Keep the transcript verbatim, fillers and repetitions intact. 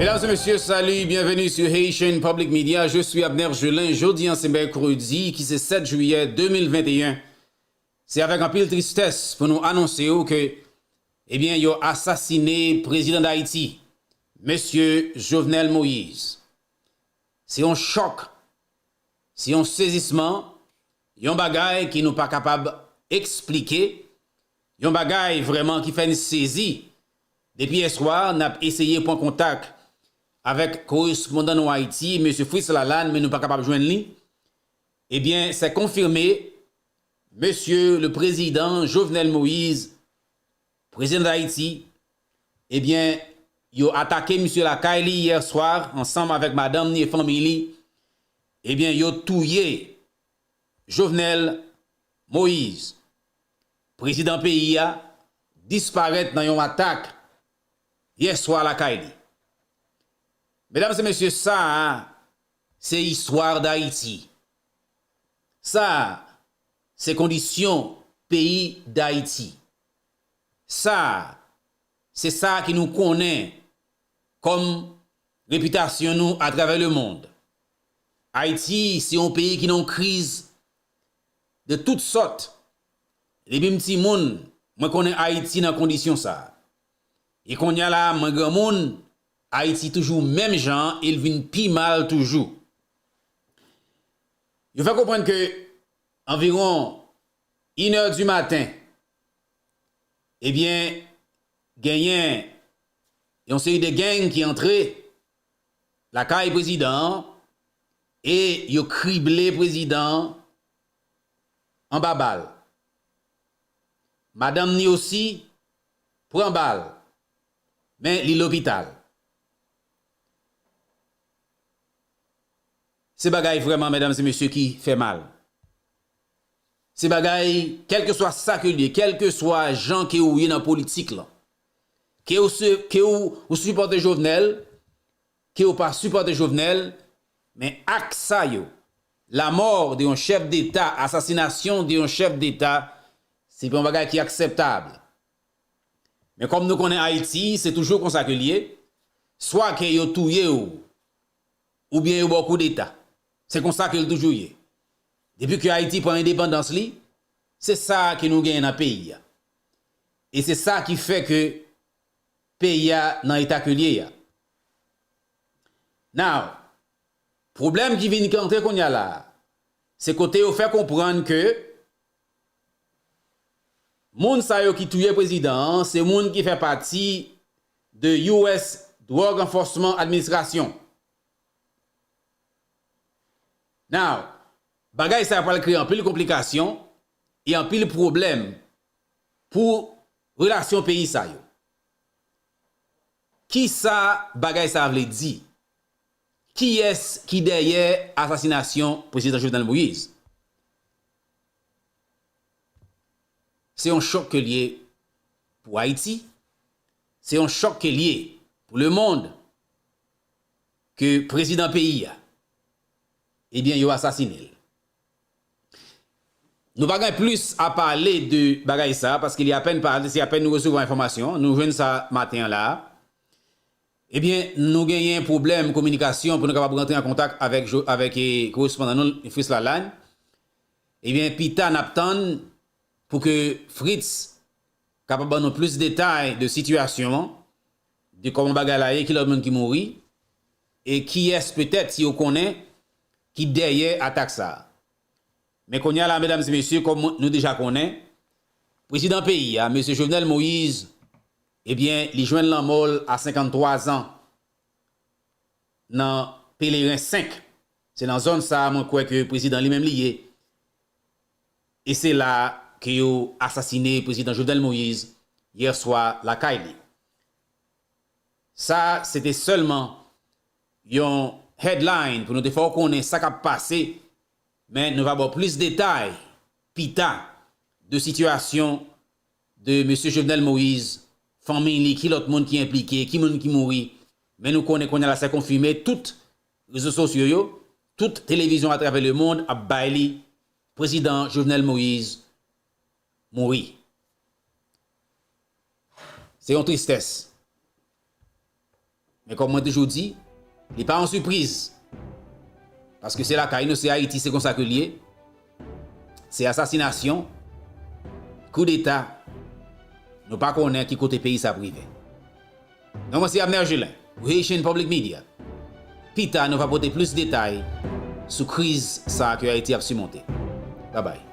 Mesdames et messieurs, salut, bienvenue sur Haitian Public Media. Je suis Abner Gelin. Jodi an se mèkredi ki se sèt jiyè de mil venteyen. Se avèk anpil tristès pou nou anonse w ke, ebyen, yo asasine prezidan Dayiti, mesye Jovenel Moïse. Se yon chòk, se yon sezisman, yon bagay ke nou pa kapab eksplike, yon bagay vrèman ki fè n sezi. Depi yèswa, n ap eseye pran kontak avèk korespondan nou Ayiti, mesye Fritz Lalanne, men nou pa kapab jwenn li. Ebyen, c'est confirmé, mesye le président Jovenel Moïse, prezidan Dayiti, ebyen, yo atake misye lakay li yè swa ansanm avèk madanm ni e fanmi li. Ebyen, yo touye Jovenel Moïse, prezidan peyi a, disparèt nan yon atak yè swa lakay li. Medam e mesye, sa a, se istwa Dayiti. Sa a, se kondisyon peyi Dayiti. Sa a, se sa ki nou konnen kòm repitasyon nou atravè lemonn. Ayiti, se yon peyi ki nan yon kriz de tout sòt. Depi m timoun, mwen konnen Ayiti nan kondisyon sa a. E kounye a la, mwen granmoun, Ayiti toujou menm jan an, e l vin pi mal toujou. Yo fè konprann ke anviwon inè di maten, ebyen, genyen yon seri de gang ki antre lakay prezidan an e yo krible prezidan an anba bal. Madanm ni osi pran bal, men li lopital. Se bagay vrèman, medam e mesye, ki fè mal. Se bagay, kèlkeswa sa ke l ye, kèlkeswa jan ke ou ye nan politik lan, ke ou se, ke ou, ou sipòte Jovenel, ke ou pa sipòte Jovenel, men ak sa yo, la mort de yon chèf deta, asasinasyon de yon chèf deta, se pa yon bagay ki akseptab. Men kòm nou konnen Ayiti, se toujou konsa ke l ye, swa ke yo touye w, oubyen yo ba w koudeta. Se konsa ke l toujou ye. Depi ke Ayiti pran endepandans li, se sa ke nou genyen nan peyi a. E se sa ki fè ke peyi a nan eta ke l ye a. Now, pwoblèm ki vin antre kounye a la a, se kote yo fè konprann ke moun sa yo ki touye prezidan an, se moun ki fè pati de U S Drug Enforcement Administration. Now, bagay sa a pral kreye anpil konplikasyon e anpil pwoblèm pou relasyon peyi sa yo. Kisa bagay sa a vle di? Kiyès ki dèyè asasinasyon prezidan Jovenel Moïse? Se yon chòk ke l ye pou Ayiti, se yon chòk ke l ye pou lemonn ke prezidan peyi a, ebyen, yo asasine l. Nou pa gen plis a pale de bagay sa a, paske li apèn pale, se apèn nou resevwa enfòmasyon, nou jwenn sa maten an la a. Ebyen, nou genyen pwoblèm kominikasyon pou nou kapab rantre an kontak avèk, avèk, eh, korespondan nou, Fritz Lalanne. Ebyen, pita n ap tann pou ke Fritz kapab ban nou plis detay de sitiyasyon an, de kòman bagay la ye, ki lòt moun ki mouri, e kiyès petèt, si yo konnen, ki dèyè atak sa a. Men kounye a la, medam e mesye, kòm nou deja konnen, prezidan peyi a, mesye Jovenel Moïse, ebyen, li jwenn lanmò l a senkanntwa zan nan Peleren senk. Se nan zòn sa a, mwen kwè ke prezidan li menm li ye. E se la ke yo asasine prezidan Jovenel Moïse yè swa lakay li. Sa, se te sèlman yon headline pou nou te fè w konnen sa k ap pase, men nou va ba w plis detay pita de sitiyasyon de mesye Jovenel Moïse, fanmi li, ki lòt moun ki enplike, ki moun ki mouri. Men nou konnen kounye a la, se konfime, tout rezo sosyo yo, tout televizyon atravè lemonn ap bay li, prezidan Jovenel Moïse mouri. Se yon tristès. Men kòm mwen toujou di, li pa yon sipriz. Paske se lakay nou, se Ayiti, se konsa ke l ye. Se asasinasyon, koudeta, nou pa konnen ki kote peyi sa ap rive. Non, mwen se Abner Gelin, pou Haitian Public Media. Pita, nou va pote plis detay sou kriz sa a ke Ayiti ap simonte. Babay.